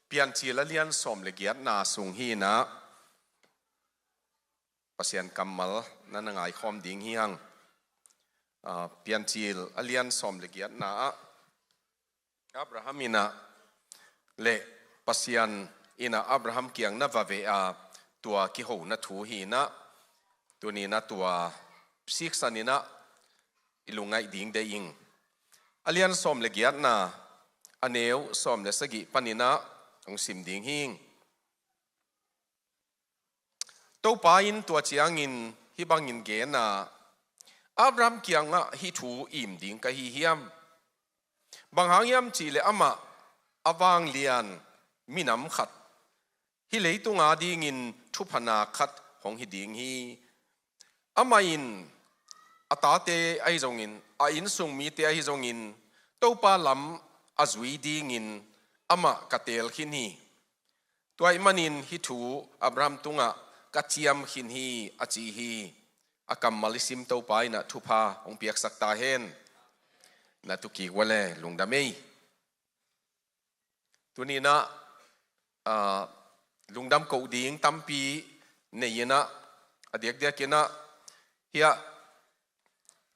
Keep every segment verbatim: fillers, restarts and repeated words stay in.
Piancil a lian sawm le giatna sung hi inah Pasian kammal na na ngaikhawm ding hi hang. Ah, Piancil a lian sawm le giatna ah Abraham inah le Pasian inah Abraham kiang na va veh a, tua kihona thu hi inah tuni inah tua siksan inah i lungngaih ding deih ing. A lian sawm le giatna, a neu sawm le sagih pan inah hong sim ding hi ing. Topa in tua ciangin hih bangin gen a, Abraham kiangah hih thu im ding ka hi hiam? Bang hang hiam cihleh amah a vanglian minam khat, hih leitung adingin thuphana khat hong hi ding hi. Amah in a tate ahi zongin, a innsung mite ahi zongin, Topa lam a zui dingin amah ka teel khin hi. Tua ahih manin hih thu Abraham tungah ka ciam khin hi, a ci hi. A kammal i sim Topa inah thupha hong piaksak ta hen. Na tu kik ua le lungdam ei. Tuni inah, ah, lungdam koh ding tampi nei inah, a diakdiak inah hiah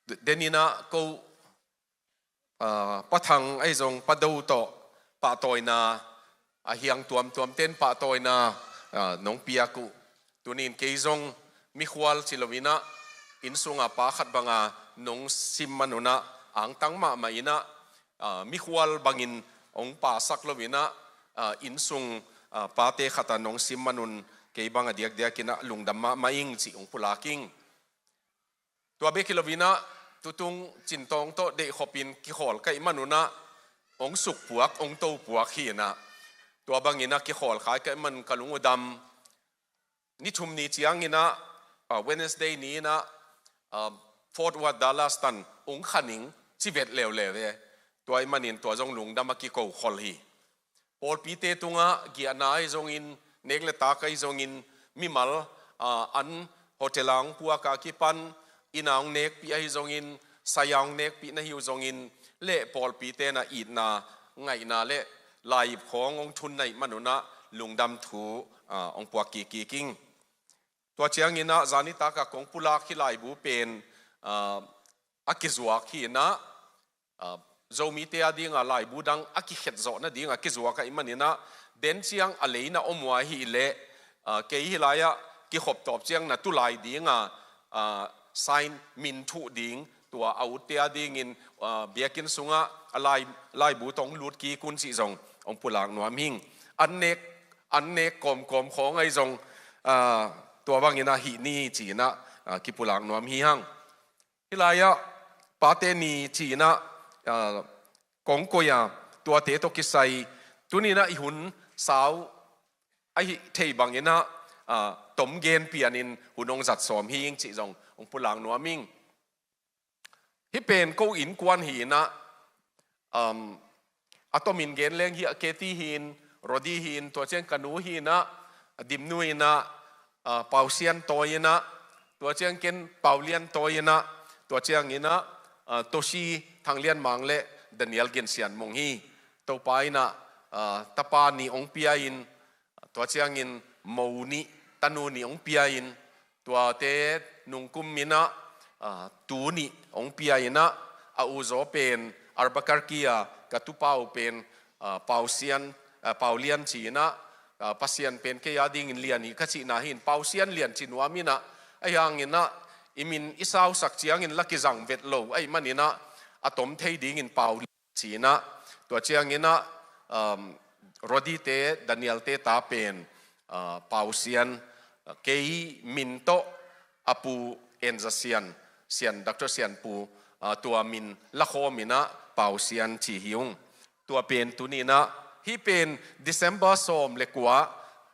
den inah ko, ah, Pa Thang ahi zong Pa Do tawh pahtawina, a hiang tuamtuam ten pahtawina, ah, nong piak uh. Tuni in kei zong mikhual ci lo inah, inn sunga pa khat banga nong sim man unah, angtang mahmah inah, ah, mikhual bangin hong pasak lo inah, ah, innsung, ah, pate khata nong sim man un kei bang a diakdiak inah lungdam mahmah ing cih hong pulak ing. Tua bek hi lo inah tutung Cintawng tawh deihkhopin kikhawl ka hih man unah hong sukpuak, hong topuak hi inah. Tua bang inah kikhawl khai ka hih man ka lung uh dam. Ni thum ni ciang inah, ah, Wednesday ni inah, ah, Fort Worth Dallas tan hong kha ning ci vet leuleu e. Tua ahih manin tua zong lungdam a kiko khol hi. Pawlpite tungah giahna ahi zongin, nek le tak ahi zongin, mimal, ah, an hotel a hong puak a kipan, inn a hong nekpih ahi zongin, sai a hong nekpih na hi uh zongin, le pawlpite na itna, ngaihna le laihip khawng hong thun na hih man unah lungdam thu, ah, hong puak kikkik ing. Tua ciang inah zan nitak a kong pulak hih laibu pen, ah, a kizuak hi inah, ah, Zomite a dinga laibu dang a kikhet zawh nading a kizuak ahih man inah, den ciang a lei na om uh ahih leh, ah, kei hih lai-ah kikhop tawp ciang na tu lai dinga, ah, sign min thuh ding, tua a utte a dingin, ah, biakinn sungah a lai, laibu tawh hong lut kik un cih zong hong pulak nuam hi ing. An nek, an nek kawmkawm khawng ahi zong, ah, tua bang inah hih ni ci inah, ah, kipulak nuam hi hang. Hih lai-ah Pate Ni ci inah, ah, kong koih a, tuate tawh kisai tuni inah i hun sau ahih theih bang inah, ah, tom gen pianin hun hong zat sawm hi ing cih zong hong pulak nuam ing. Hih pen ko innkuan hi inah, um, a tomin gen leng hiah Kathy hi in, Rodi hi in, tua ciang ka nu hi inah, a Dimnu inah, ah, Pausian Tawi inah, tua ciang ken Paulian Tawi inah, tua ciang inah, ah, Tosi Thang Lian Mang le Daniel Gin Sian Mung hi. Topa inah, ah, tapa nih hong pia in, tua ciangin mo nih, tanu nih hong pia in, tuate nungkum inah, ah, tu nih hong pia inah, a uzaw pen Albuquerque a ka tupa uh pen, ah, Pausian, ah, Paulian ci inah, ah, Pasian pen kei a dingin Lian hi ka cihna hi in, Pausian Lian ci nuam inah, ahi hang inah i min i sausak ciangin la kizang vet lo ahih man inah a tom thei dingin Paulian ci inah, tua ciang inah, um, Rodi te, Daniel te ta pen, uh, Pausian, uh, kei min tawh a pu Enza Sian, Sian, Doctor Sian Pu, uh, tua min la khawm inah Pausian ci hi ung. Tua pen tuni inah, hih pen December sawm le kua,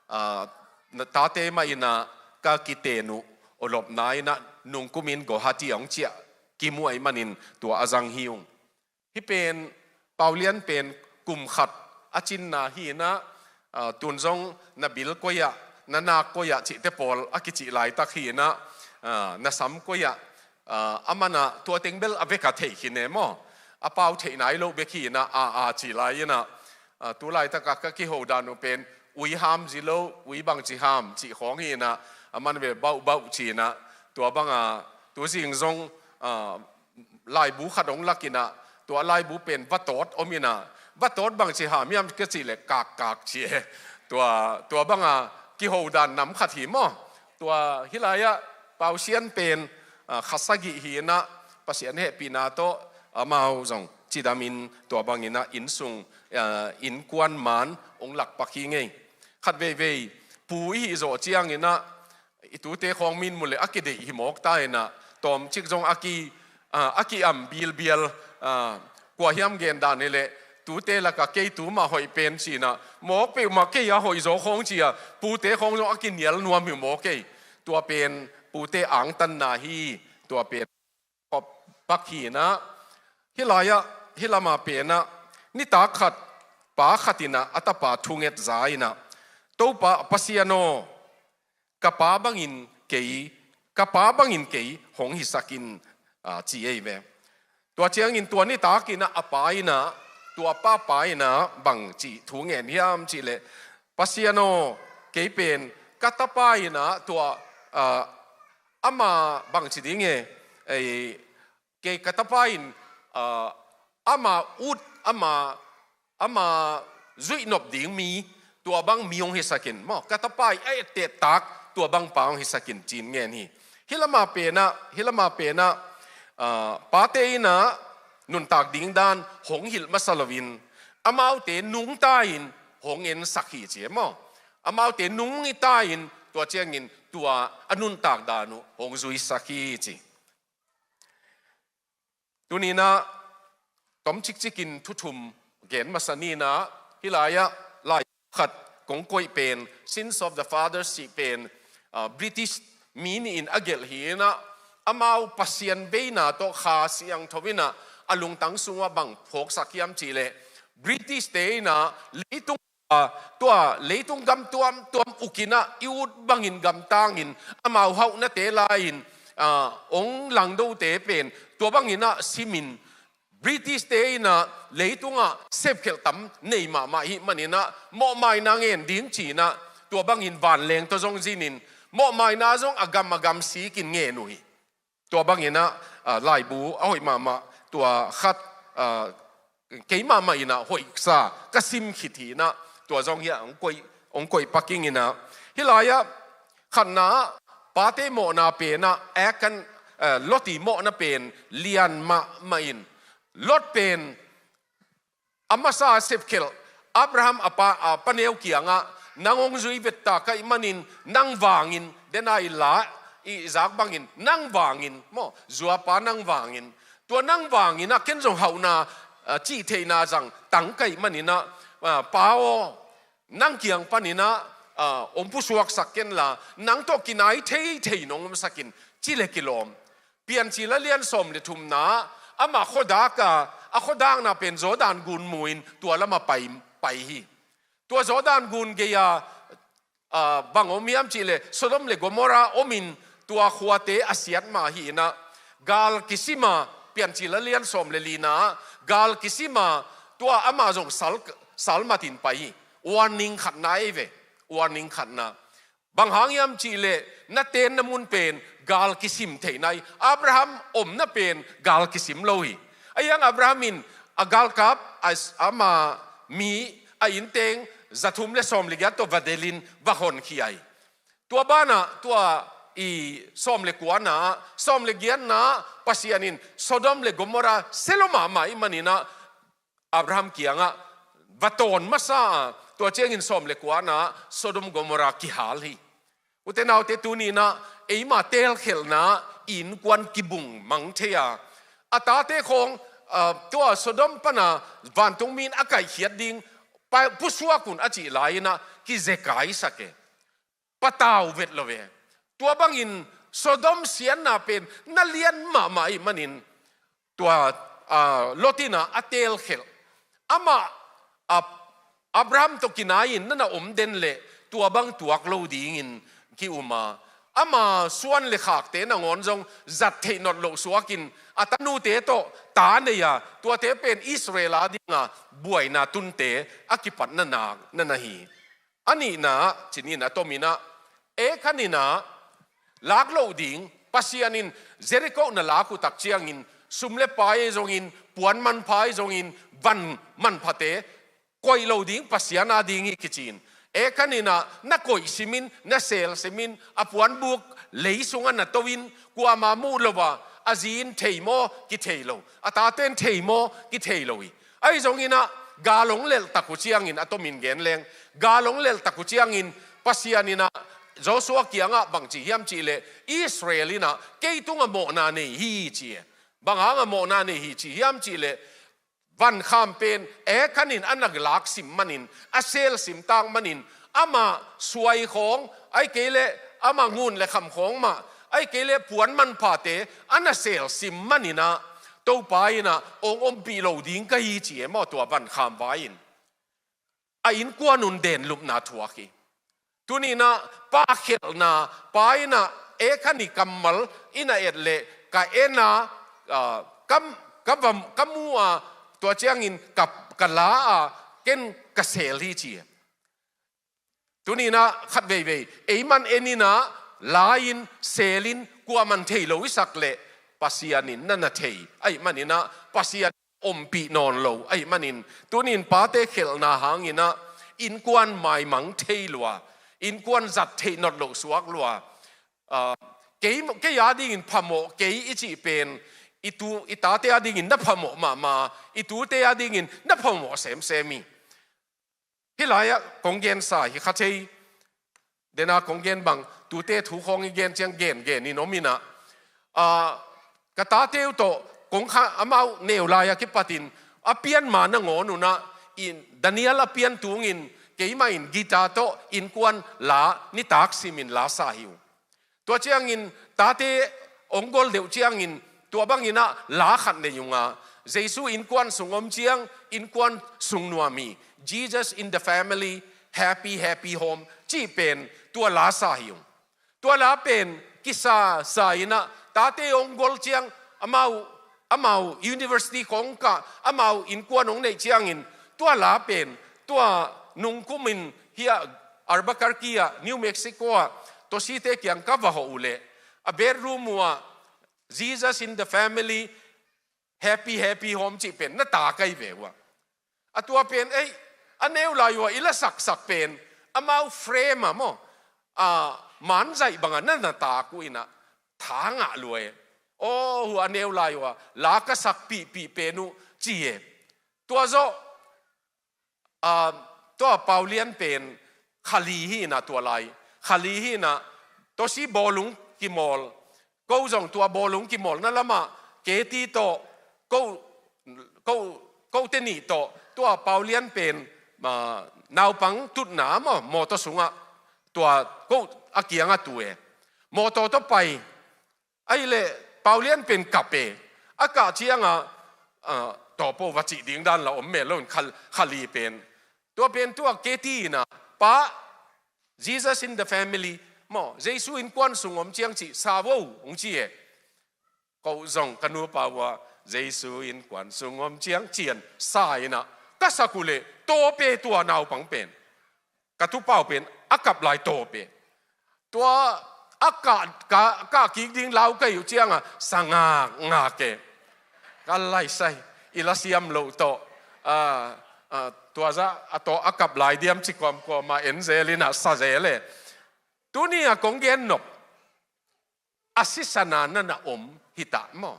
uh, na tate mah inah ka kiten uh, awlopna inah nungkum in Guwahati hong ciah kimu ahih manin tua a zang hi ung. Hih pen, Paulian pen kum khat a cinna hi inah, ah, tun zong na bil koi ah, na nak koi ah cihte pawl a kicih laitak hi inah, ah, na sam koi ah, ah, a man ah tua teng bel a vek a theih khin e maw. A pau theih nai loh bek hi inah, a, a ci lai inah, A, tu laitaka ka kiho dan uh pen ui ham zi lo, ui bangci ham cih khawng hi inah, a man ve bauh bauh ci inah, tua banga tu zing zong, a, laibu khat hong lak inah, tua laibu pen vatawt om inah, vatawt bangci ham hiam ka cih leh kak kak ci e. Tua, tua banga kiho dan nam khat hi maw. Tua hi lai-ah Pausian pen, a, kha sagih hi inah, Pasian hehpihna tawh amau zong cidamin tua bang inah innsung, a, innkuan man hong lakpak hi ngei. Khat veivei pu i hih zawh ciang inah i tute khawng min mu leh a kideih hi mawk ta inah, tawmcik zong a ki, a, a ki-am bilbial, a, kua hiam gen dan hi leh, tute laka kei tu mah hoih pen ci inah, mawk peuhmah kei a hoih zaw khawng ci a, pute khawng zong a kinial nuam hi mawk ei. Tua pen pute angtanna hi, tua pen kop pak hi inah, hi lai-ah, hi lama pen ah, nitak khat, pa khat inah a tapa thunget za inah, Topa Pasian aw, ka pa bangin kei, ka pa bangin kei hong hisak in, a, ci ei ve. Tua ciangin tua nitak inah a pa inah, tua pa pa inah bangci thu ngen hiam cih leh, Pasian aw, kei pen ka tapa inah tua, a, ama bangci ding e, ei, kei ka tapa in, a, ama ut, ama, ama zuihnop ding mi, tua bang mi hong hisak in maw, ka tapa i a ettehtak tua bang pa hong hisak in ci-in ngen hi. Hi lama pen ah, hi lama pen ah, a, pate inah nuntak ding dan hong hilh masa loin, amaute nungta in hong ensak hi ci e maw. Amaute nung i ta in, tua ciangin tua a nuntak dan uh hong zuisak hi ci. Tuni inah tom cikcikin thu thum gen masa ni inah, hi lai-ah lai khat kong koih pen, Sins of the Fathers cih pen, a, British mi nih in a gelh hi inah, amau Pasian veina tawh Kha Siangtho inah a lungtang sungah bang phawksak hiam cih leh, British te inah leitung, a, tua leitung gam tuamtuam uk inah i ut bangin gamtangin, amau hauhnate la-in, a, hong langdote pen tua bang inah simin, British te inah leitungah sepkhelh tam nei mahmah hi man inah, mawhmaina ngen ding ci inah, tua bangin vanleng tawh zong zinin, mawhmaina zong a gam a gam sikin ngen uh hi. Tua bang inah, a, laibu a hoih mahmah, tua khat, a, kei mahmah inah hoihsa ka sim khit hi inah, tua zong hiah hong koih, hong koih paking inah. Hi lai-ah khatna ah, pate mawhna pen ah, Achan, a, Lot i mawhna pen lian mahmah in, Lot pen a masa a sepkhelh Abraham a pa, a paneu kiangah, nang hong zui vetta ka hih manin nang vangin, dena i la i zak bangin, nang vangin maw, zuapa nang vangin, tua nang vangin ah ken zong hauhna, a, cih theihna zang tang ka hih manin ah, a, pa aw, nang kiang panin ah, a, hong pusuaksak ken la, nang tawh kinai theithei nong omsak in, ci le kilawm. Piancil a lian sawm le thumna ah, amah khuadak a, a khuadakna pen Jordan gun mu-in tua lamah pai, pai hi. Tua Jordan gun gei-a, a, bang om hiam cih leh Sodom le Gomorrah omin, tua khuate a siat mah hi inah, gal kisim a, Piancil a lian sawm le lina ah, gal kisim a, tua amah zong sal, sal matin pai hi. Warning khatna ei ve. Warning khatna. Bang hang hiam cih leh, na tenna mun pen gal kisim theihna hi. Abraham omna pen gal kisim lo hi. Ahi hang Abraham in a galkap, a, ama mi, a innteng za thum le sawm le giat tawh va delhin va honkhia hi. Tua banah, tua i sawm le kuana ah, sawm le giatna ah Pasian in Sodom le Gomorrah sia lo mahmah i hih manin ah, Abraham kiangah va tawn masa a, tua ciangin sawm le kuana ah Sodom Gomorrah kihal hi. Ute naute, tuni-in ah eima teelkhelhna ah i innkuan kibung mang thei a, a tate khawng, a, tua Sodom pana vantungmi in a kaihkhiat ding pa, pusuak un a cih lai-in ah kizekaisak e. Patau vet lo ve. Tua bangin Sodom siatna pen na lian mahmah ahih manin, tua, a, Lot in ah a teelkhelh. Amah, a, Abraham tawh kinai-in na na om den leh tua bang tuak lo dingin ki-um a, ama suan le khakte nangawn zong zat theih not loh suakin a tanute tawh ta nei a, tuate pen Israel a dinga buaina tunte a kipatna nak na na hi. A nihna ah, cinin a tomin ah, Achan in ah lak loh ding, Pasian in Jericho na lak uh tak ciangin sum le pai zongin, puan manpha zongin, van manphate koih lo ding Pasian a ding hi kici-in, Achan in ah na koih simin, na sel simin, a puanbuk lei sungah na to-in, kuamah muh lo a, a zi in thei maw, kithei lo, a tate in thei maw, kithei lo hi. Ahi zongin ah gal hong lelhtak uh ciangin, a tomin gen leng, gal hong lelhtak uh ciangin Pasian in ah Joshua kiangah bangci hiam cihleh, Israel in ah kei tungah mawhna nei hi ci e. Bang hangah mawhna nei hi ci hiam cihleh, vankham pen Achan in a na lak sim manin, a sel sim tak manin, amah suai khawng, ahih kei leh amah ngun le kham khawng mah, ahih kei leh puan manphate a na sel sim manin ah, Topa in ah hong ompih lo ding ka hi ci e maw, tua vankham vai-in. A innkuan un denlupna thuak hi. Tuni in ah pa khelhna, pa in ah Achan i kammal in a et leh ka en a, ah, ka, ka vam, ka mu a, tua ciangin ka, ka la a, ken ka sel hi ci e. Tuni in ah khat veivei, ei mah en in ah, la-in, sel-in, kuamah in thei lo i sak leh, Pasian in na na thei ahih manin ah, Pasian ompih nawn lo ahih manin, tuni in pate khelhna hangin ah innkuan maimang thei lua, innkuan zat theih not loh suak lua. Ah, kei, kei a dingin phamawh kei i cih pen, i tu, i tate a dingin na phamawh mahmah, i tute a dingin na phamawh semsem hi. Hih lai-ah kong gensa hi kha thei. Dena kong gen bang, tute thu khawng i gen ciang gen, gen in om in ah. Ah, ka tate uh tawh kong kha, amau neu lai-a kipatin, a pian ma nangawn un ah, in Daniel a pian tungin, keimah in guitar tawh innkuan la, nitak simin la sa hi uh. Tua ciangin tate hong gol deuh ciangin, tua bangin ah la khat nei ung a, Jesu innkuan sung om ciang, innkuan sung nuam hi, Jesus in the family, happy, happy home, cih pen tua la sa hi ung. Tua la pen kisa sa in ah, tate hong gol ciang, amau, amau university khawng kah, amau innkuan hong neih ciangin, tua la pen, tua nungkumin hih ah Albuquerque ah, New Mexico ah, Toshite kiang ka va hawh uh leh, a bedroom uh ah, Jesus in the family, happy, happy home cih pen na tak ahi ve uh ah. A tua pen, ei, a neu lai uh ah i la saksak pen, amau frame ah maw, a, manzaih bangah na na tak uh in ah, tha ngah lua e. Aw, hua a neu lai uh ah, la ka sak pihpih pen uh, ci e. Tua zawh, ah, tua Paulian pen kha li hi in ah tua lai. Kha li hi in ah, Toshi bawlung kimawl. Ko zong tua bawlung kimawlna lamah, Katie tawh, ko, ko, kote nih tawh, tua Paulian pen, ah, naupang tutna maw, mawtaw sungah, tua ko a kiangah tu e. Mawtaw tawh pai, ahih leh Paulian pen kap e. A kah ciangah, ah, tawpo va cih ding dan la om mel lo in kha, kha li pen. Tua pen tua Katie in ah, pa, Jesus in the family, maw, Jesu innkuan sung om ciang cih sa vo, hong ci e. Ko zong ka nupa uh ah, Jesu innkuan sung om ciang ci-in sa in ah, ka sak uh leh tawp e tua naupang pen. Ka tupa uh pen a kap lai tawp e. Tua a kah, kah, kah kik ding lau ka hih uh ciangah sa ngakngak e. Ka laisai, i la siam loh tawh, ah, ah, tua zah a tawh a kap lai diam ci kawmkawm a, en zel in ah sa zel e. Tuni a kong gen nop, a sisan a na na om hi ta maw?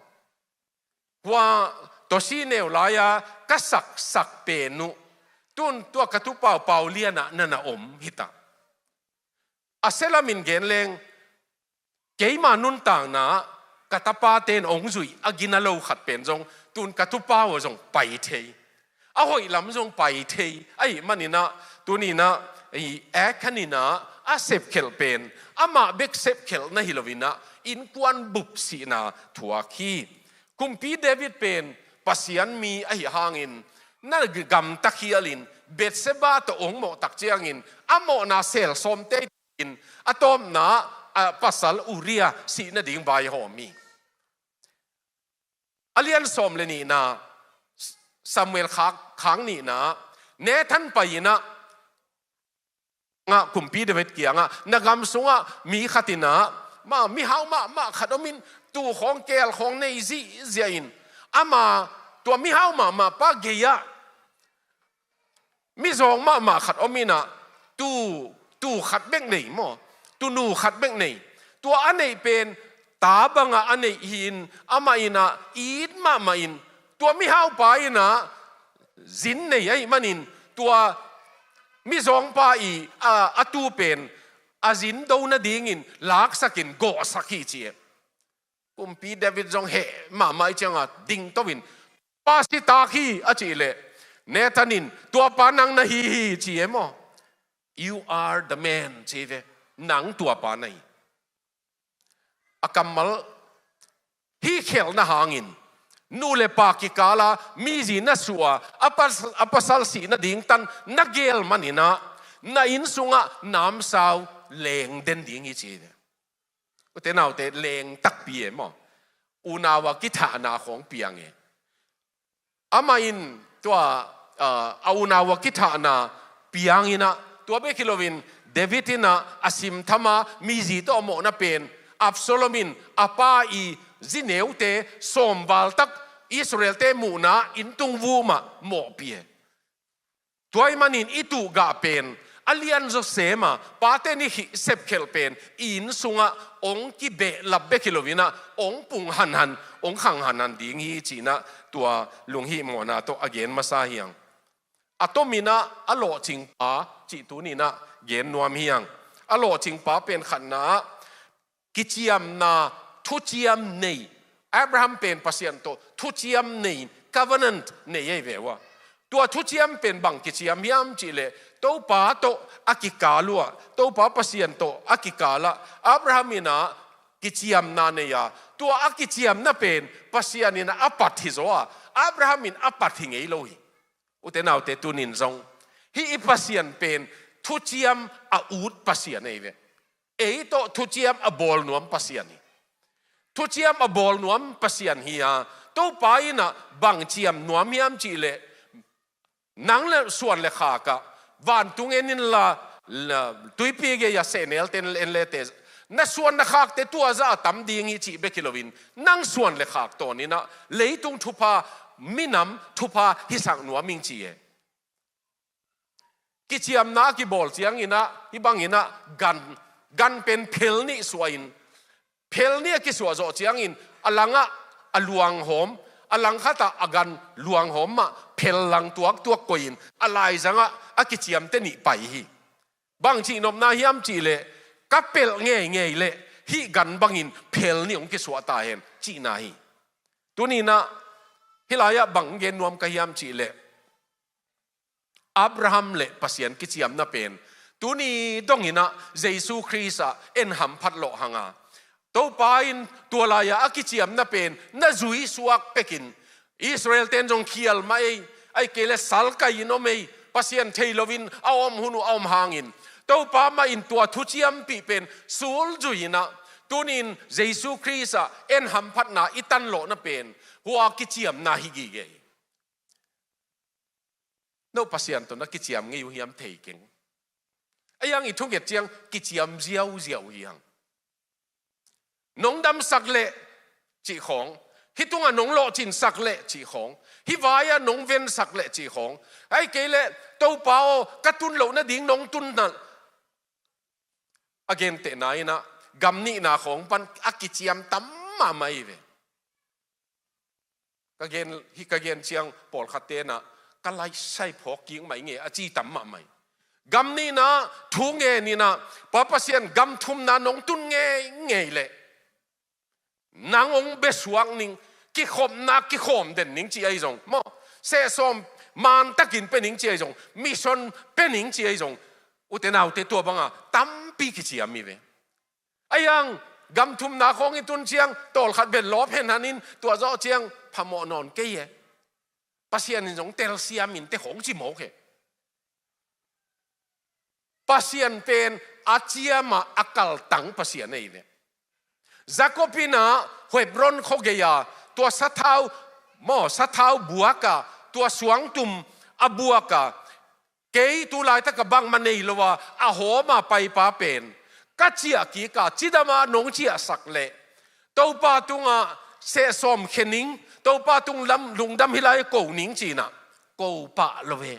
Hua Toshi neu lai-a ka saksak pen uh, tun tua ka tupa uh Paulian ah na na om hi ta. A sia lamin gen leng, keima nuntakna ah ka tapate in hong zuih a gina lo khat pen zong, tun ka tupa uh ah zong pai thei. A hoih lam zong pai thei ahih manin ah, tuni in ah, i Achan in ah a sepkhelh pen, amah bek sepkhelh na hi lo in ah, innkuan bup sihna thuak hi. Kumpi David pen Pasian mi ahih hangin, na gamta khialin, Bathsheba tawh hong mawh tak ciangin, a mawhna sel sawm tei in, a tawpna ah a pasal Uriah sih nading vaihawm hi. A lian sawm le nihna, Samuel khak, khang nihna, Nathan pai in ah, ngah kumpi David kiangah, na gam sungah mi khat in ah, ma, mihau mahmah khat om in, tuu khawng keel khawng nei zihziah in, ama tua mihau mahmah pa gei-ah mizawng mahmah khat om in ah, tuu, tuu khat bek nei maw, tuunu khat bek nei. Tua a neih pen ta bangah a neih hi-in, amah in ah it mahmah in, tua mihaupa in ah zin nei ahih manin, tua mizawngpa i, a, a tuu pen a zin do nadingin laksakin gawhsak hi ci e. Kumpi David zong heh mahmah i ciangah dingto in, pa si tak hi a cih leh, Nathan in, tuapa nang na hi hi ci e maw? You are the man ci ve. Nang tuapa na hi. A kammal, hih khelhna hangin nu le pa kikala mizi na suah a, a pas-, a pasal sih nading tan na geel manin ah, na inn sungah namsau leng den ding hi ci hi. Ute naute, leng takpi e maw? Unau a kithahna khawng piang e. Amah in tua, ah, a unau a kithahna piang in ah, tua bek hi loin David in ah a simtham a mizi tawh a mawhna pen, Absalom in a pa i zineute sawmval tak Israelte muhna inn tung vum ah mawhpih e. Tua ahih manin i tuh gah pen a lianzaw sem a, pate nih hih sepkhelh pen i inn sungah hong kibehlap bek hi loin ah, hong pung hanhan, hong khang hanhan ding hi ci-in ah, tua lunghihmawhna tawh a gen masa hi hang. A tomin ah a lawhcingpa cih tuni-in ah gen nuam hi hang. A lawhcingpa pen khatna ah, kiciamna, thuciam nei. Abraham pen Pasian tawh thuciam nei, covenant nei ahi ve ua. Tua thuciam pen bang kiciam hiam cih leh, Topa tawh a kikal uh ah, Topa Pasian tawh a kikal ah, Abraham in ah kiciamna nei a, tua a kiciamna pen Pasian in ah a pat hi zaw a, Abraham in a pat hi ngei lo hi. Ute naute, tuni-in zong hih i Pasian pen thuciam a ut Pasian ahi ve. Ei tawh thuciam a bawl nuam Pasian hi. Thuciam a bawl nuam Pasian hi a, Topa in ah bang ciam nuam hiam cih leh, nang le suan le khak ah, vantung en inla, la, tuipi gei-a sehnel ten en le te, na suan na khakte tua zah a tam ding hi cih bek hi loin, nang suan le khak tawn in ah leitung thupha, minam thupha hisak nuam ing ci e. Kiciamna a kibawl ciangin ah, hih bangin ah gan, gan pen phel nih suah in, phel nih a kisuah zawh ciangin a langah a luanghawm, a langkhat ah a gan luanghawm mah phel lang tuaktuak koih in, a laizangah a kiciamte nih pai hi. Bang cihnopna hiam cih leh, ka pelh ngeingei leh hih gan bangin phel nih hong kisuah ta hen cihna hi. Tuni-in ah hih lai-ah bang gen nuam ka hiam cih leh, Abraham le Pasian kiciamna pen tuni dongin ah Jesu Khrist ah en hamphat lawh hang a, Topa in tua lai-ah a kiciamna pen na zui suak pekin, Israel ten zong khial mah ei, ahih kei leh salkai in om ei, Pasian thei loin a om hun uh a om hangin, Topa mah in tua thuciampih pen sulzui in ah, tuni-in Jesu Khrist ah en hamphatna i tanlawhna pen hua kiciamna hi gige hi. No Pasian tawh na kiciam ngei uh hiam thei keng. Ahi hang i thunget ciang kiciam ziauziau hi hang. Nong damsak leh cih khawng, hih tungah nong lawhcinsak leh cih khawng, hih vai-ah nong vensak leh cih khawng, ahih kei leh Topa aw, ka tun loh nading nong tun na. A gentehna in ah gam nihna khawng pan a kiciam tam mahmah hi ve. Ka gen, hih ka gen ciang pawlkhatte in ah, ka laisai phawk kik mai nge a ci tam mahmah hi. Gam nihna thu ngen in ah, Pa Pasian gam thumna nong tun ngeingei leh, nang hong besuak ning, kikhopna kikhawm den ning ci ahi zong maw, sehsawm mantakin pia ning ci ahi zong, mission pia ning ci ahi zong, ute naute, tua banga tampi kiciam hi ve. Ahi hang gam thumna khawng i tun ciang tawlkhat bel lawp henhan in, tua zawh ciang phamawh nawn kei e. Pasian in zong telsiam in te khawng ci mawk e. Pasian pen a ciamah a kaltang Pasian ahi ve. Jacob in ah Hebron khuagei-a tua sathau, maw, sathau buak a, tua suangtum a buak a, kei tu laitak a bangmah nei lo a, a hawm a paipa pen ka ciah kik a, cidam a nong ciahsak leh Topa tungah sehsawm khia ning, Topa tung lam lungdam hi lai ko ning ci-in ah ko pah lo ve.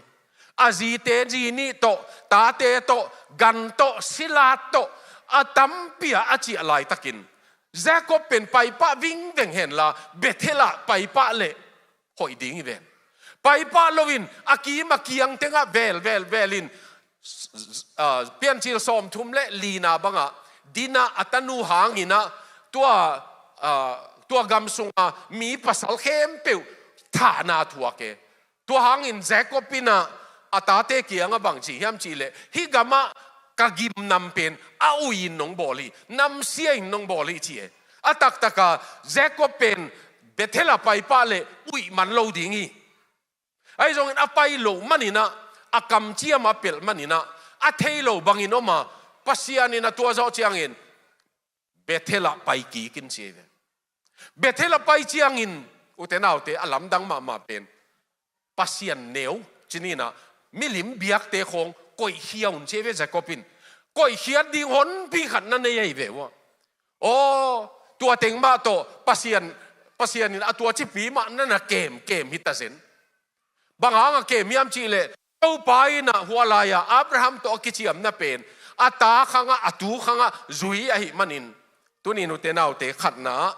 A zite zi nih tawh, tate tawh, gan tawh, silat tawh, a tampi a a ciah laitakin Jacob pen paipah vingveng henla, Bethel ah paipah leh hoih ding hi ven. Paipah loin a kim a kiang tengah vel, vel, vel in, s-, s-, ah, Piancil sawmthum le lina bangah dinah a tanu hangin ah tua, ah, tua gam sunga mi pasal khempeuh thahna thuak e. Tua hangin Jacob in ah a tate kiangah bang ci hiam cih leh, hih gamah ka gimnam pen a ui in nong bawl hi, namsia in nong bawl hi ci e. A taktaka Jacob pen Bethel a paipah leh uih man lo ding hi. Ahi zongin a pai loh manin ah, a kamciam a pelh manin ah, a thei lo bangin om a, Pasian in a tua zawh ciangin Bethel ah pai kik in ci hi ve. Bethel ah pai ciangin, ute naute, a lamdang mahmah pen Pasian neu, ci ni in ah, milim biakte khawng koihkhia un ci hi ve Jacob in. Koihkhiat ding honpi khat na nei ahi ve uh a. Aw, tua teng mah tawh Pasian, Pasian in a tua cipi mah na na kem, kem hi ta zen. Bang hang a kem hiam cih leh, Topa in ah hua lai-a Abraham tawh a kiciamna pen a ta khangah, a tu khangah zui ahih manin, tuni in ute naute, khatna ah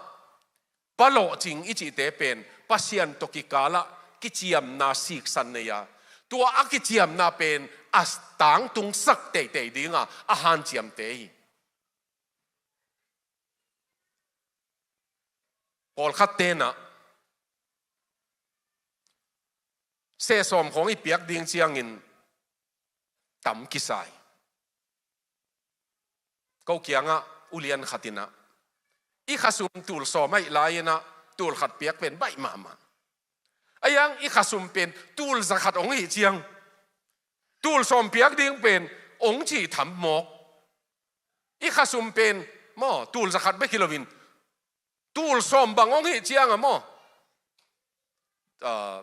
pa lawhcing i cihte pen Pasian tawh kikalah kiciamna siksan nei a, tua a kiciamna pen a tangtungsak teitei dinga a hanciamte hi. Pawlkhatte in ah sehsawm khawng i piak ding ciangin tam kisa hi. Ko kiangah ulian khat in ah, i khasum tul sawm ahih lai-in ah tul khat piak pen baih mahmah. Ahi hang i khasum pen tul zakhat hong hih ciang, tul sawm piak ding pen hong cih tham mawk. I khasum pen, maw, tul zakhat bek hi loin, tul sawm bang hong hih ciang a, maw, ah,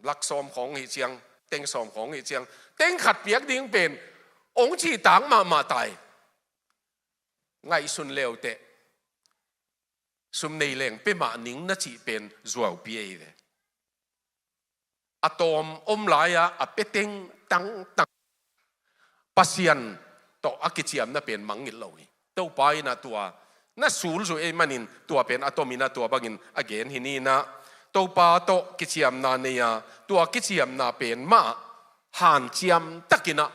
lak sawm khawng hong hih ciang, teng sawm khawng hong hih ciang, teng khat piak ding pen hong cih tak mahmah ta hi. Ngaihsun le uh teh, sum nei leng pia mah ning na cih pen zuaupi ahi ve. A tawm om lai-a a pia teng tangtang Pasian tawh a kiciamna pen mangngilh lo hi. Topa in ah tua na sulzui ahih manin tua pen a tom in ah tua bangin a gen hi ni in ah, Topa tawh kiciamna nei a, tua kiciamna pen mah hanciam takin ah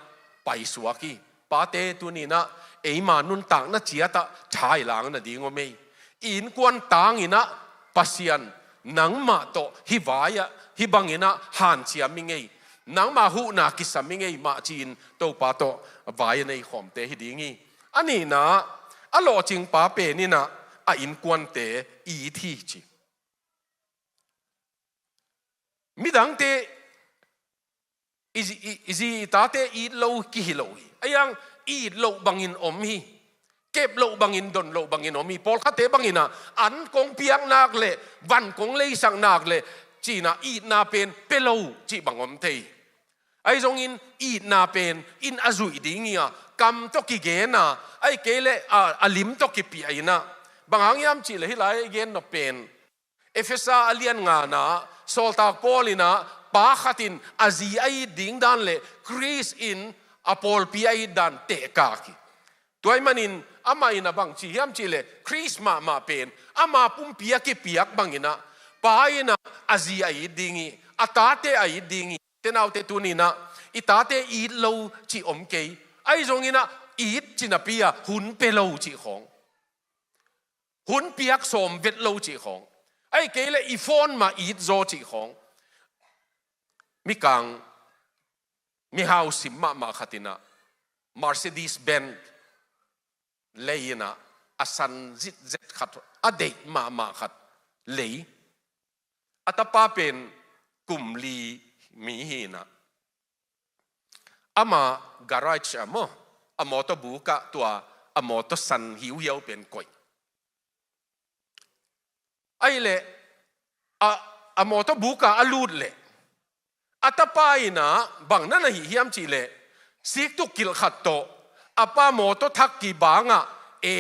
paisuak hi. Pate, tuni in ah eima nuntakna ciat ah thailangna ding om ei. I innkuan tangin ah Pasian, nangmah tawh hih vai-ah hih bangin ah hanciam ing ei, nangmah huhna kisam ing ei mah ci-in Topa tawh vai a nei khawmte hi ding hi. A nihna, a lawhcing pa pen in ah a innkuante it hi ci. Midangte i zi, i, i zi i tate it lo kihi lo hi. Ahi hang it loh bangin om hi. Kep loh bangin, don loh bangin om hi. Pawlkhatte bangin ah an kong piak nak leh, van kong leisak nak leh, ci-in ah itna pen pia lo cih bang om thei. Ahi zongin itna pen in a zuih ding hi a, kam tawh kigen a, ahih kei leh a, a lim tawh kipia in ah. Bang hang hiam cih leh hih lai i gen nop pen Efesa a lian ngana ah sawltak Paul in ah pa khat in a zi a it ding dan leh Khrist in a pawlpi a it dan tehkak hi. Tua ahih manin amah in ah bang ci hiam cih leh Khrist mahmah pen ama pumpi a kipiak bangin ah pa in ah a zi a it ding hi, a tate a it ding hi. Te naute, tuni in ah i tate it lo cih om kei. Ahi zongin ah it cih napi-a hun pia lo cih khawng, hun piak sawm vet lo cih khawng, ahih kei leh i phone mah it zaw cih khawng. Mikang, mihau sim mahmah khat in ah Mercedes Benz lei in ah, a san zitzet khat, a deih mahmah khat lei. A tapa pen kum li mi hi in ah, ama garage ah, maw, a mawtaw bukah tua a mawtaw san hiuhiau pen koih. Ahih leh a, a mawtaw bukah a lut leh a tapa in ah bang na na hih hiam cih leh, siktuk kilh khat tawh a pa mawtaw thak kibangah A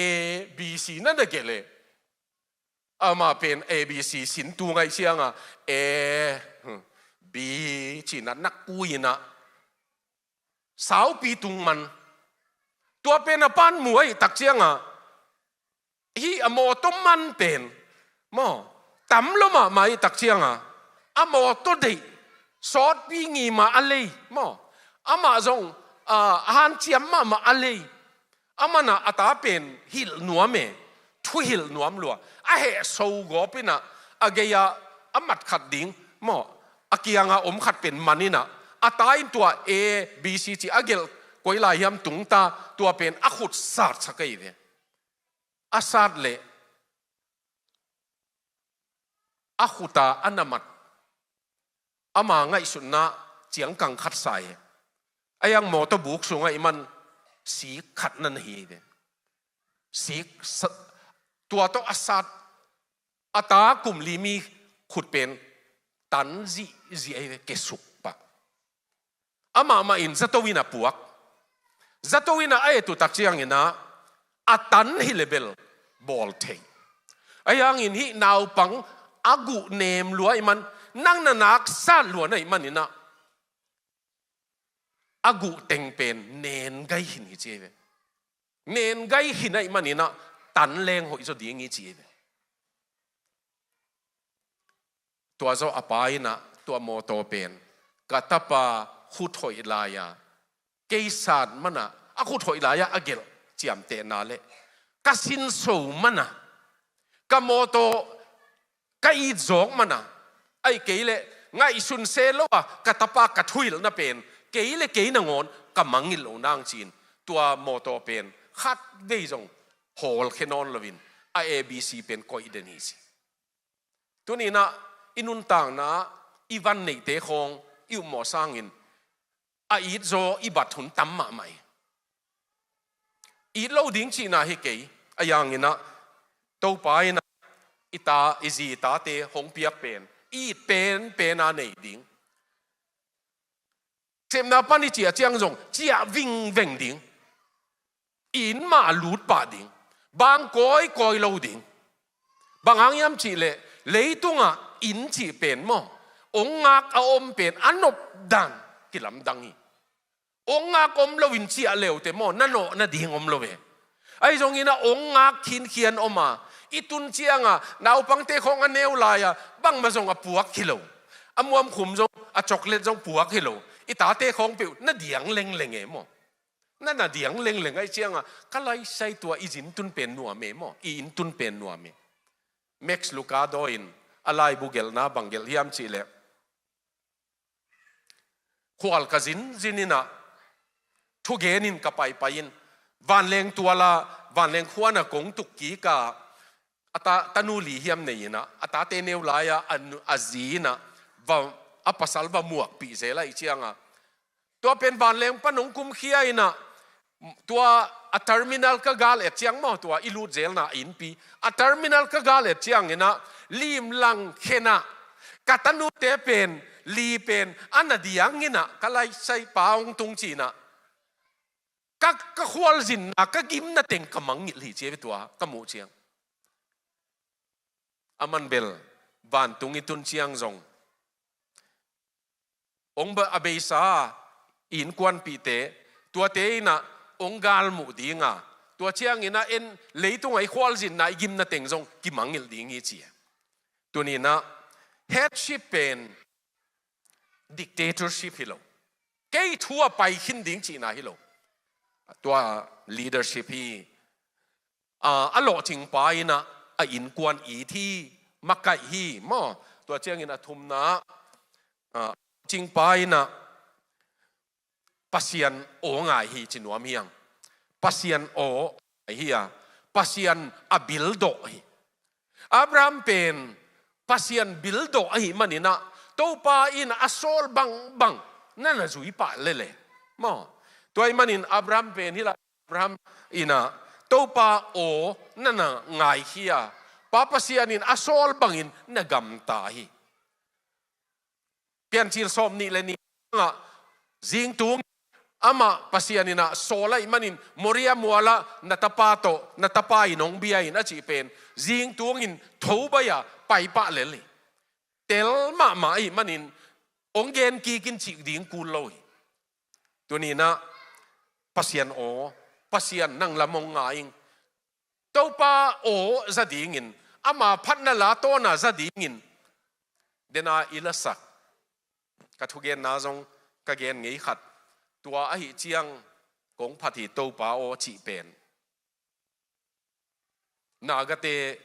B C na na gelh leh, amah pen A B C sin tu ngaih ciangah A, B ci na nak ui in ah saupi tung man. Tua pen a pan mu ahih tak ciangah hih a mawtaw man pen maw, tam lo mahmah ahih tak ciangah a mawtaw deih sawtpi ngima a lei maw, amah zong a hanciam mahmah a lei. Amah in ah a ta pen hilh nuam e, thuhilh nuam lua. A heh so gawp in ah a gei-ah a mat khat ding maw, a kiangah om khat pen man in ah a ta in tua A B C ci a gelh koi lai hiam tung ta, tua pen a khut satsak ahi ve. A sat leh a khut a a na mat, ama ngaihsutna ciangkang khat sa hi. A yang mawtaw buk sungah i man sik khat na na hi ve. Sik sa-, tua tawh a sat a ta kum li mi khut pen tan zihzih ahi ve, kesuk pah. Amah mah in zato in a puak. Zato in a a et uh tak ciangin ah a tan hi leh bel bawl thei. Ahi hangin hih naupang a guh nem lua ahih man, nang na nak sat lua na hih manin ah a guh teng pen nen gai khin hi ci ahi ve. Nen gai khin ahih manin ah tan leng hoih zaw ding hi ci ahi ve. Tua zawh a pa in ah tua mawtaw pen ka tapa khut hoih lai-a kei sat man a, a khut hoih lai-a a gelh ciamtehna leh ka sinso man a, ka mawtaw ka it zawk man a, ahih kei leh ngaihsun se lo a ka tapa ka thuhilhna pen kei leh kei nangawn ka mangngilh loh nang ci-in tua mawtaw pen khatvei zong hawlkhia nawn loin a A B C pen koih den hi ci. Tuni-in ah i nuntakna i van neihte khawng i upmawh sangin a itzaw i bat hun tam mahmah hi. It lo ding cihna hi kei, ahi hangin ah Topa in ah i ta, i zi i tate hong piak pen i it penpen a nei ding. Sepna pan i ciah ciang zong ciah vingveng ding. Inn mah lut pah ding. Bang kawikawi lo ding. Bang hang hiam cih leh leitungah inn cih pen maw, ong ngak a om pen a nop dan kilamdang hi. Ong ngak om loin ciah leute maw, na nawh nading om lo ve. Ahi zongin ah ong ngak khinkhian om a, i tun ciangah naupangte khawng a neu lai-a bangmah zong a puak hi lo. A muamkhum zong, a chocolate zong puak hi lo. I tate khawng peuh na diang lengleng e maw. Na na diang lengleng ahih ciangah ka laisai tua i zin tun pen nuam e maw, i inn tun pen nuam e. Max Lucado in a laibu gelhna bang gelh hiam cih leh, khual ka zinzin in ah, thugen in ka paipai in, vanleng tual a, vanleng khuan a kong tuk kik a, a ta, tanu li hiam nei in ah, a tate neu lai-a, a nu, a zi in ah, va, a pasal va muakpih zel ahih ciangah, tua pen vanleng pan hong kumkhia in ah, tua a terminal ka gal et ciang maw, tua i lut zelna a innpi, a terminal ka gal et ciangin ah, limlang khen ah, ka tanute pen, li pen a na diang in ah, ka laisai pa hong tung ci-in ah, ka, ka khualzinna, ka gimna teng ka mangngilh hi ci ve tua ka muh ciang. A man bel vantung i tun ciang zong ong ba a beisa i innkuanpihte, tuate in ah ong galmuh ding a, tua ciangin ah en leitungah i khualzinna, i gimna teng zong kimangngilh ding hi ci. Tuni-in ah headship pen dictatorship hi lo. Kei thu a pai khin ding cihna hi lo. Tua leadership hi. A, a lawhcingpa in ah a innkuan it hi, makaih hi maw. Tua ciangin a thumna, a, lawhcingpa in ah Pasian aw ngai hi ci nuam hi hang. Pasian aw ngai hi a, Pasian a bildawh hi. Abraham pen Pasian bildawh ahih manin ah, Topa in a sawl bangbang na na zui pah lel e maw. Tua ahih manin Abraham pen hih lai Abraham in ah Topa aw na na ngaikhia, Pa Pasian in a sawl bangin na gamta hi. Piancil sawm nih le nih ah zingtung amah Pasian in ah sawl ahih manin Moria mualah na tapa tawh, na tapa in hong bia in a cih pen zingtungin tho baih a paipah lel hi. Tel mahmah ahih manin hong gen kik in cih ding kul lo hi. Tuni in ah Pasian aw, Pasian nang lam hong ngai ing. Topa aw za dingin, ama phatna la tawn a za dingin, den a i lasak, ka thugenna zong ka gen ngei khat, tua ahih ciang kong phat hi. Topa aw cih pen Nagate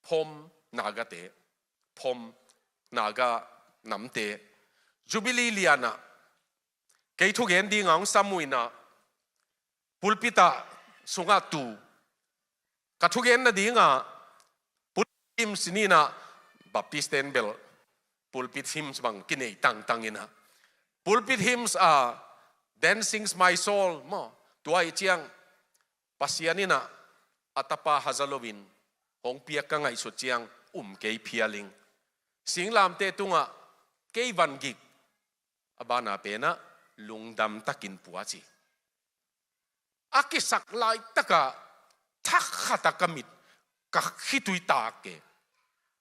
Phom, Nagate Phom, Naga namte Jubilee lian ah kei thugen ding a hong sam uh in ah pulpit ah sungah tu, ka thugen nading a pulpit hymns ni in ah, Baptist ten bel pulpit hymns bang kinei tangtang in ah, pulpit hymns a, Then Sings My Soul maw, tua ahih ciang Pasian in ah a tapa haza loin hong piak ka ngaihsut ciang um kei phial ing. Singlamteh tungah kei vangik, a ban a pen ah lungdam takin pua ci. A kisak laitak ah thak khat ah ka mit, ka khitui tak e.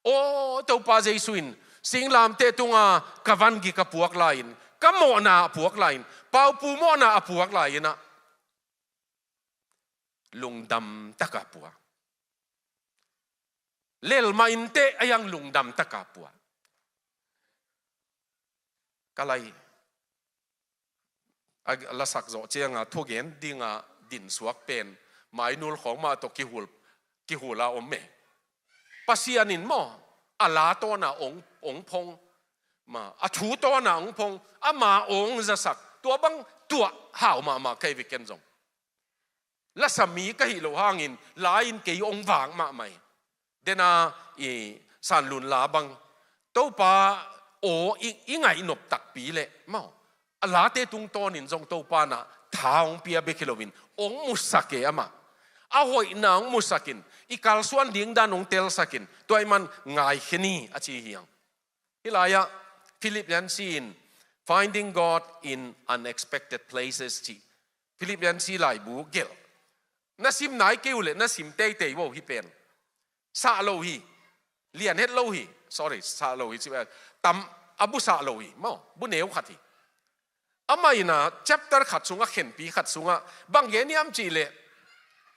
Aw, Topa Jesu in singlamteh tungah ka vangik a puak lai-in, ka mawhna a puak lai-in, Paupu mawhna a puak lai-in ah lungdam tak a pua. Lel mah inteh, a hiang lungdam tak a pua. Ka lai a lasak zawh ciang a thugen ding a dinsuak pen mainul khawng mah tawh kihul, kihul a om e. Pasian in maw, a la tawn a hong, hong phong, ma, a thu tawn a hong phong, ama hong zasak, tua bang tuah hau mahmah ka hi ve ken zong. Lasa mi ka hih loh hangin la-in kei hong vak mahmah hi. Den a i Sanlun la bang, Topa aw i, i ngaihnop takpi leh maw, a late tungtawnin zong Topa in ah tha hong pia bek hi loin hong musak e amah. A hoihna hong musakin, i kalsuan ding dan hong telsakin, tua ahih man ngaikhia ni a ci hi hang. Hih lai-ah Philip Yancey in Finding God in Unexpected Places cih Philip Yancey laibu gelh. Na sim nai kei uh leh na sim teitei uh hih pen. Sah lo hi. Lian het lo hi. Sorry, sah lo hi. Tam a bu sah lo hi. Maw, bu neu khat hi. Amah in ah chapter khat sungah, khenpi khat sungah bang gen hiam cih leh,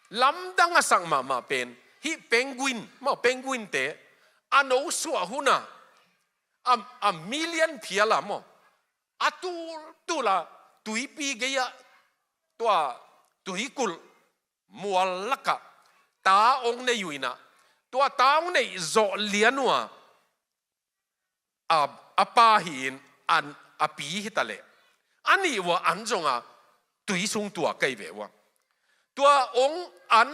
lamdang a sak mahmah pen hih penguin, maw, penguin-te a no suah hun ah a, a million phial a maw, a tultul a tuipi gei-ah, tua tuikulh mual lakah ta hong nei uh in ah, tua ta hong neih zawh lian uh a, a, a pa hi-in an, a pi hi ta leh, a nih uh a an zong a tui sung tuak kei ve uh a. Tua hong an,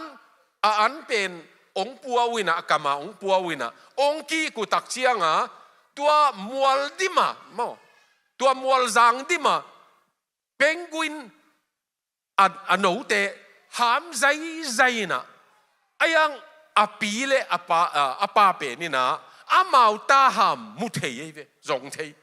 a an pen hong pua uh in ah, a kam a hong pua uh in ah, hong kik uh tak ciang a, tua mual dim a maw, tua mualzang dim a penguin a, a note ham zaizai in ah, a hiang a pi leh a pa, a, a pa pen in ah amau ta ham mu thei hi ve, zong thei.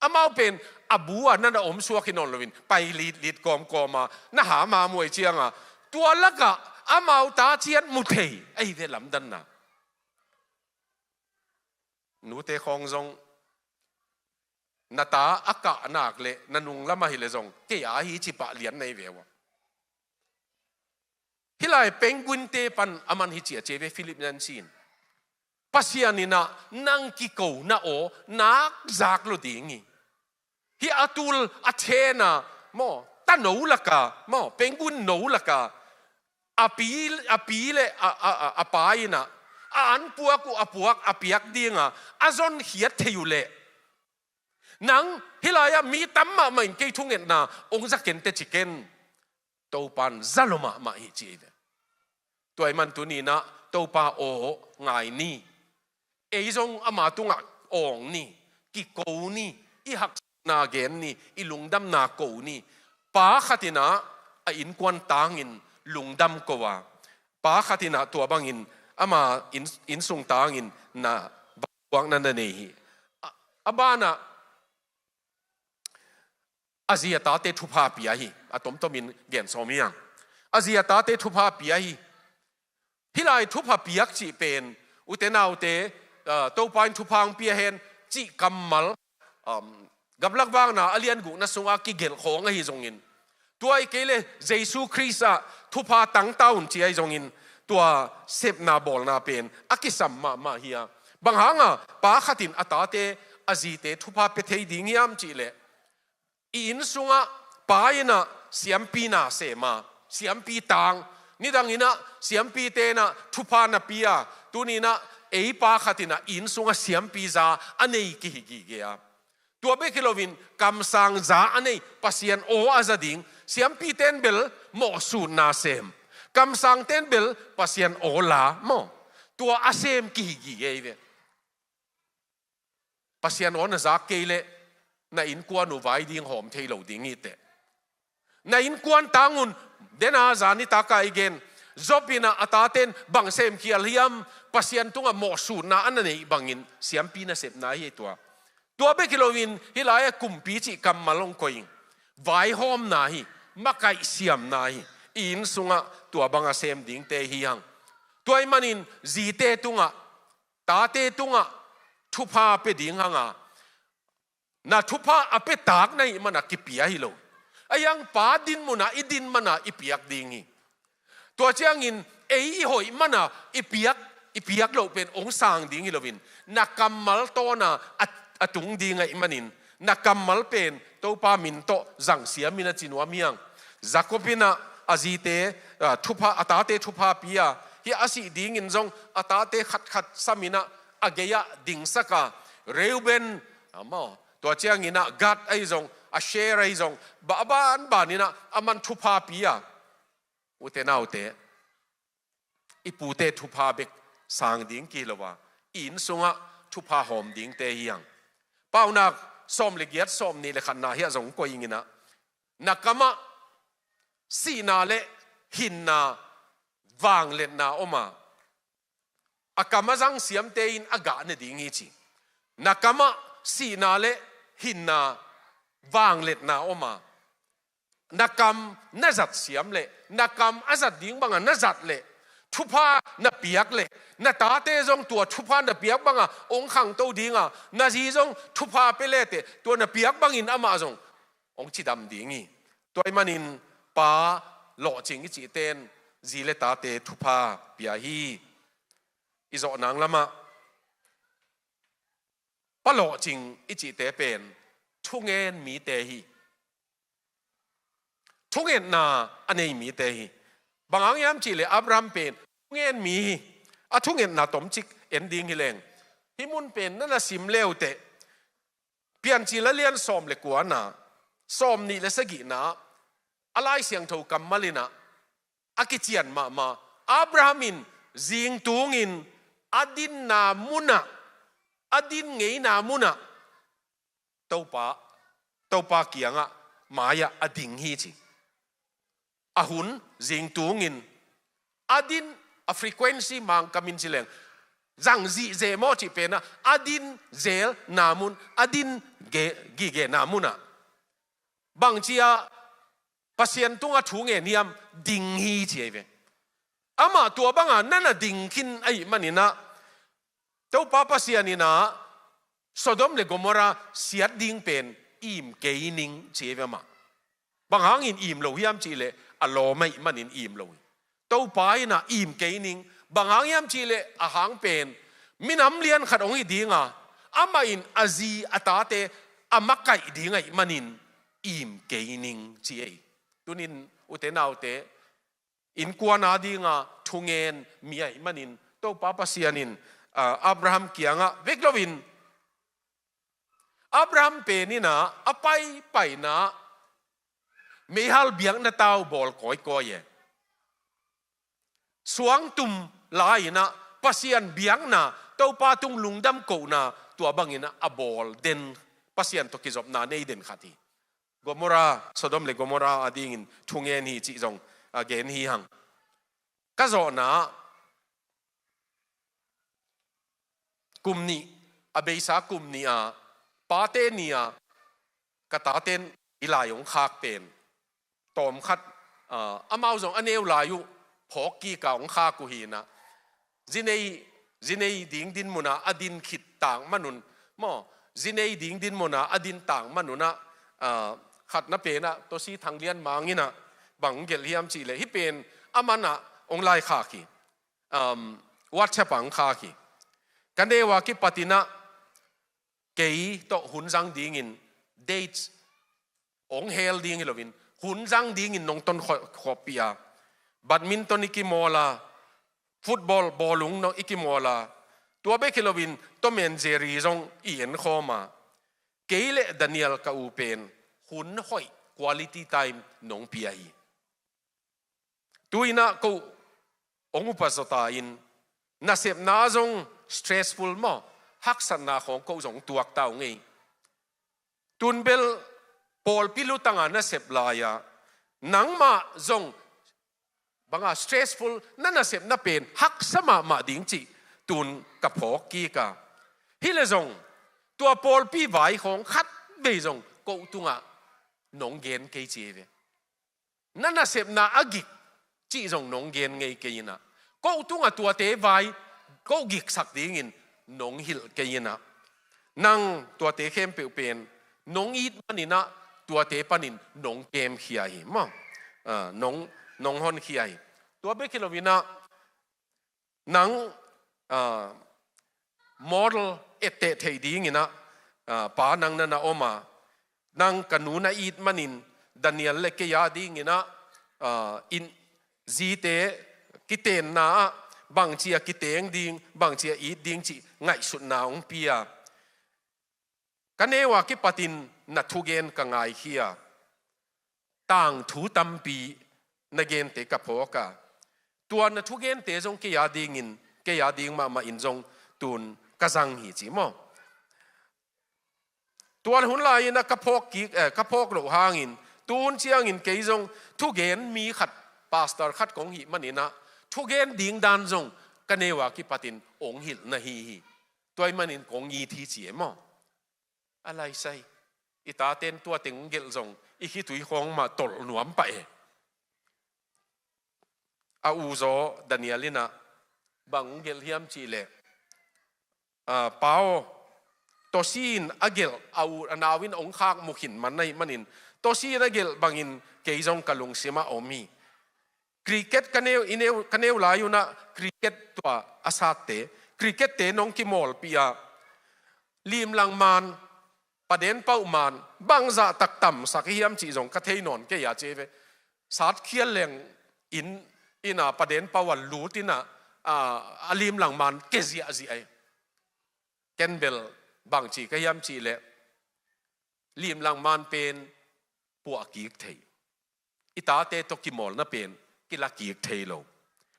Amau pen a bu ah na na om suak hi nawn loin, pai litlit kawmkawm a, na ham a muai ciang a, tua lakah amau ta ciat mu thei ahi ve, lamdanna. Nute khawng zong na ta a kah nak leh na nung lam ahi leh zong kei a hi ci pah lian na hi ve uh a. Hih lai penguin-te pan a man hi ci a ci ve Philip Yancey in. Pasian in ah nang kikona aw nak zak lo ding hi. Hih a tul a then a maw, ta no laka maw, penguin no laka a pi, a pi leh a, a, a, a pa in ah a an puak uh a puak, a piak ding a, a zonkhiat thei uh leh, nang hih lai-ah mi tam mahmah in kei thungetna hong za ken teh ci ken. Topa in za lo mahmah hi ci hi ve. Tua ahih man tuni in ah Topa aw ngai ni. Ei zong ama tungah awng ni, kiko ni, i haksatna gen ni, i lungdamna ko ni. Pa khat in ah a innkuan tangin lungdam ko a, pa khat in ah tua bangin ama inn, innsung tangin na vanpuakna na nei hi. A, a banah a zi a tate thupha pia hi. A tomtomin gen sawm hi hang. A zi a tate thupha pia hi. Hih lai thupha piak cih pen, ute naute, ah, Topa in thupha hong pia hen cih kammal, um, Gamlak Vakna a lian gukna sungah kigelh khawng ahi zongin, tua hi kei leh Jesu Khrist ah thupha tangta un ci ahi zongin, tua sepna bawlna pen a kisam mahmah hi a. Bang hanga pa khat in a tate, a zite thupha pia thei ding hiam cih leh, i inn sungah pa in ah siampi na sem a, siampi tang, nidang in ah siampite in ah thupha na pia, tuni in ah ei pa khat in ah i inn sungah siampi za a nei kihi gige a. Tua bek hi loin kamsang za a nei, Pasian aw a za ding, siampite in bel mawhsutna sem, kamsangte in bel Pasian aw la maw, tua a sem kihi gige hi ve. Pasian aw na zak kei leh na innkuan uh vai ding hawm thei lo ding hi teh. Na innkuan tang un, den a zan nitak a i gen, Job in ah a taten bang semkhial hiam, Pasian tungah mawhsutna a na neih bangin siampi nasepna hi tua. Tua bek hi loin hih lai-ah kumpi cih kammal hong koih ing. Vaihawmna hi, makaihsiamna hi, i inn sungah tua banga sem dingte hi hang. Tua ahih manin zite tungah, tate tungah thupha pia ding hanga, na thupha a pia tak na hih mana kipia hi lo. Ahi hang pa din muna i din mana i piak ding hi. Tua ciangin ei i hoih mana i piak, i piak loh pen hong sang ding hi loin, na kammal tawna a, a tung ding ahih manin, na kammal pen Topa min tawh zangsiam in a ci nuam hi hang. Jacob in ah a zite, ah, thupha, a tate thupha pia, hih a sih dingin zong a tate khatkhat sam in ah a gei-ah dingsak a, Reuben, amaw, tua ciangin ah Gad ahi zong, Asher ahi zong, ba, a banban in ah aman thupha pia. Ute naute, i pute thupha bek sang ding kihi lo a, i inn sungah thupha hawm dingte hi hang. Paunak sawm le giat, sawm nih le khatna hiah zong koih ing in ah, na kamah sihna le hinna, vangliatna om a, a kam a zangsiamte in a gah ne ding hi ci. Na kamah sihna le hinna, vangliatna om a, na kam na zat siam leh, na kam a zat ding banga na zat leh, thupha na piak leh, na tate zong tua thupha na piak banga hong khangto dinga, na zi zong thupha pia leteh tua na piak bangin amah zong hong cidam ding hi. Tua ahih manin pa lawhcing i cihte in zi le tate thupha pia hi. I zawh nang lamah pa lawhcing i cihte pen thungen mite hi. Thungetna a nei mite hi. Bang hang hiam cihleh Abraham pen thungen mi hi. A thungetna tomcik en ding hi leng, hih mun pen na na sim leuteh, Piancil a lian sawm le kuana, sawm nih le sagihna, a Lai Siangtho kammal in ah a kician mahmah. Abraham in zingtungin a dinna munah, a din ngeina munah Topa, Topa kiangah mai-ah a ding hi ci. A hun zingtungin a din, a frequency, Mangkam in ci leng zang zihzeh maw cih penah, a din zelna mun, a din ge-, gigena munah bangci-ah Pasian tungah thu ngen hiam, ding hi ci ahi ve. Amah tua banga na na ding khin ahih manin ah, Topa Pasian in ah Sodom le Gomorrah siat ding pen im kei ning ci ahi ve amah. Bang hangin im lo hiam cihleh a lawm ahih manin im lo hi. Topa in ah im kei ning, bang hang hiam cihleh a hang pen minam lian khat hong hi dinga, amah in a zi a tate a makaih ding ahih manin im kei ning ci ahi. Tunin ute naute, innkuan a dinga thungen mi ahih manin Topa Pasian in, ah, Abraham kiangah vek loin, Abraham pen in ah a paipaina meihal biakna tau bawl kawikawi e. Suangtum lai-in ah Pasian biakna, Topa tung lungdam kohna, tua bangin ah a bawl den, Pasian tawh kizopna nei den khat hi. Gomorrah, Sodom le Gomorrah adingin thungen hi cih zong a gen hi hang. Ka zawhna ah kum nih, a beisa kum nih a pate ni-a ka taten i lai hong khak pen tawmkhat, ah, amau zong a neu lai uh phawk kik a hong khak uh hi-in ah, zinei, zinei ding din munah a din khit tang manun maw, zinei ding din munah a din tang manun ah, ah, khatna pen ah Tawsi Thang Lian Mang in ah bang gelh hiam cih leh, hih pen a man ah hong lai khak hi. Um, WhatsApp ah hong khak hi. Ka neu a kipat in ah kei tawh hun zang dingin dates hong hel ding hi loin, hun zang dingin nong ton kho-, khawppih a, badminton i kimawl a, football bawlung nong i kimawl a, tua bek hi loin Tom and Jerry zong i enkhawm a, kei le Daniel ka u pen hun hoih, quality time nong pia hi. Tu-in ah ko hong upa zawta in, nasepna zong stressful maw, haksatna khawng ko zong tuak ta uh ngei. Tun bel pawlpi lutang a nasep lai-a, nangmah zong bang a stressful, na nasepna pen haksa mahmah ding cih tun ka phawk kik a. Hi leh zong tua pawlpi vai khawng khat vei zong ko tungah nong gen kei ci hi ve. Na nasepna a gik cih zong nong gen ngei kei in ah, ko tungah tuate vai ko giksak dingin nong hilh kei in ah, nang tuate khempeuh pen nong it manin ah tuate panin nong kemkhia hi maw. Ah, nong, nong honkhia hi. Tua bek hi loin ah, nang, ah, model etteh theih dingin ah, ah, pa nang na na om a, nang ka nu na it manin Daniel le kei a dingin ah, ah, in zite kitenna ah bangci a kiteng ding, bangci a it ding cih ngaihsutna hong pia. Ka neu a kipatin na thugen ka ngaikhia, tangthu tampi na gente ka phawk a, tua na thugente zong kei a dingin, kei a ding mahmah in zong tun ka zang hi ci maw. Tua hun lai-in ah ka phawk kik, eh, ka phawk loh hangin, tu hun ciangin kei zong thugen mi khat, pastor khat kong hih manin ah, thugen ding dan zong ka neu a kipatin hong hilh na hi hi. Tua ahih manin kong it hi ci e maw. A laisai. I taten tua teng gelh zong i khitui khawng mah tolh nuam pah e. A u zaw Daniel in ah bang gelh hiam cih leh, ah, pa aw, Tawsi in a gelh, a u a nau in hong khak mu khin man ahih manin, Tawsi in a gelh bangin kei zong ka lungsim ah om hi. Cricket ka neu, i neu, ka neu lai un ah cricket tua a satte, cricket-te nong kimawlpih a, limlang man, paden pauh man, bangzah tak tamsak i hiam cih zong ka thei nawn kei a ci ve. Sat khial leng in, in ah paden pauh a lut in ah, ah, a limlang man ke ziahziah e. Ken bel bangci ka hiam cih leh, limlang man pen puah kik thei. I tate tawh kimawlna pen kila kik thei lo.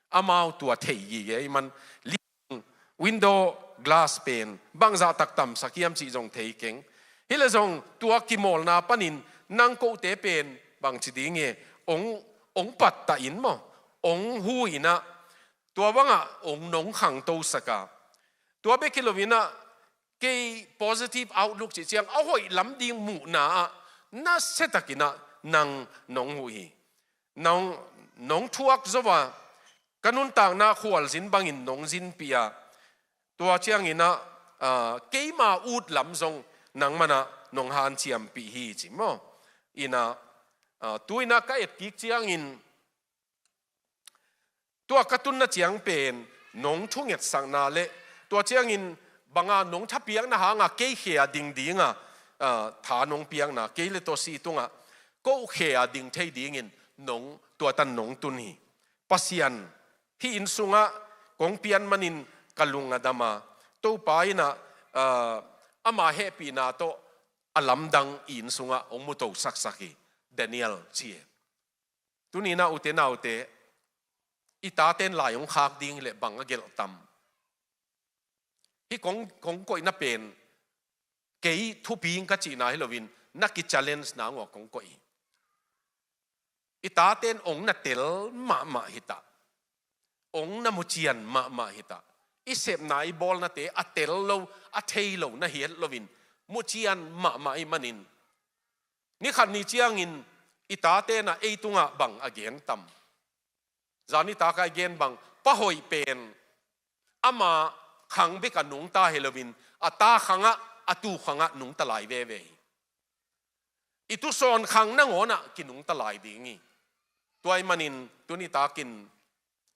Amau tua thei gige ahih man, lim, window glass pen bangzah tak tamsak hiam cih zong thei keng. Hi leh zong tua kimawlna panin nang kote pen bangci ding e, hong, hong pattah in maw, hong hu in ah, tua bangah hong nong khangtosak a. Tua bek hi loin ah, kei positive outlook cih ciang a hoih lam ding muhna ah nasiatakin ah nang nong huh hi. Nong, nong thuak zo a, ka nuntakna khualzin bangin nong zinpih a, tua ciangin ah, ah, keima ut lam zong nangman ah nong hanciampih hi ci maw. In ah, ah, tu-in ah ka et kik ciangin, tua ka tunna ciang pen nong thungetsakna le tua ciangin banga nong thapiakna hanga kei khe a ding dinga, ah, tha nong piakna, kei le Tawsi tungah ko khe a ding thei dingin nong, tua tan nong tun hi. Pasian, hih inn sungah kong pian manin ka lung a dam a, Topa in ah, ah, ama hehpihna tawh a lamdang inn sungah hong mu to saksak hi, Daniel ci e. Tuni-in ah ute naute, i taten lai hong khak ding hi leh bang a gelh tam? Hih kong, kong koihna pen kei thupi ing ka cihna hi loin, na ki-challenge nang uh a kong koih hi. I taten ong na tel mahmah hi ta. Ong na mucian mahmah hi ta. I sepna i bawlnate a tel lo, a thei lo na hi het loin mucian mahmah i hih manin, ni khat ni ciangin i taten ah ei tungah bang a gen tam? Zani tak a i gen bang, pa hoih pen ama khang bek a nungta hi loin a ta khangah, a tu khangah nungta lai veve hi. I tusawn khang nangawn ah kinungta lai ding hi. Tua ahih manin tuni takin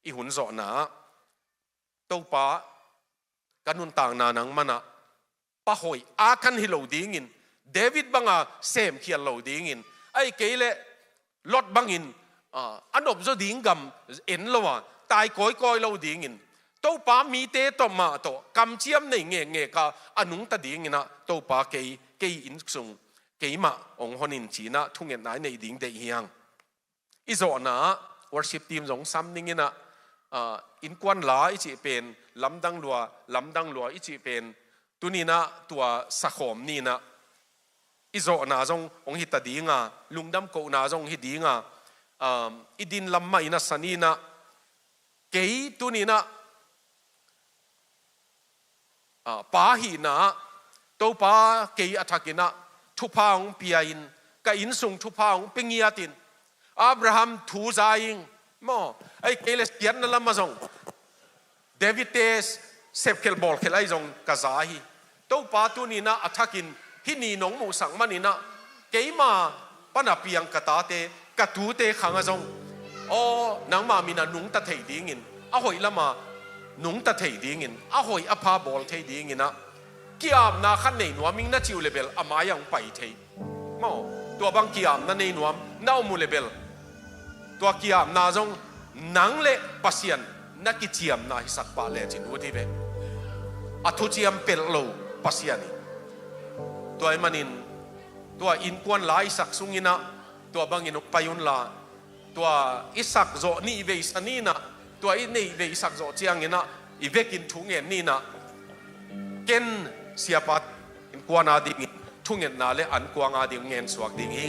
i hun zawhna ah Topa ka nuntakna nangman ah pa hoih a kan hi lo dingin, David banga semkhial lo dingin, ahih kei leh Lot bangin, ah, a nopzaw ding gam en lo a tai kawikawi lo dingin, Topa mite tawh mah tawh kamciam nei ngekngek a a nungta dingin ah Topa kei, kei inn sung, keimah hong hon in ci-in ah thungetna i neih ding deih hi hang. I zawhna ah worship team zong sam ning in ah, ah, innkuan la i cih pen lamdang lua, lamdang lua i cih pen tuni-in ah tua sakhawm ni-in ah i zawhna zong hong hi ta ding a, lungdam kohna zong hi ding a, um, i din lam mah i na sa ni-in ah, kei tuni-in ah, ah, pa hihna ah Topa kei a thakin ah thupha hong pia in, ka inn sung thupha hong pia ngiat in, Abraham thu za ing maw, ahih kei leh siatna lamah zong David-te sepkhelh bawlkhelh ahi zong ka za hi. Topa tuni-in ah a thakin hih ni nong muhsak manin ah keima pan a piang ka tate, ka tute khangah zong, aw, nangma min a nungta thei dingin, a hoih lama nungta thei dingin, a hoih a pha bawl thei dingin ah ki-apna khat nei nuam ing na cih uh leh bel a mai-ah hong pai thei. Maw, tua bang ki-apna nei nuam na om uh leh bel, tua ki-apna zong nang le Pasian na kiciamna hisak pah lecin ut hi ve. A thuciam pelh lo Pasian hi. Tua ahih manin tua innkuan la i sak sungin ah tua bangin hong pai unla, tua i sak zawh nih vei sa ni-in ah, tua i nih vei i sak zawh ciangin ah i vekin thu ngen ni-in ah, ken siapa innkuan a dingin thungetna le ankuang a ding ngen suak ding hi.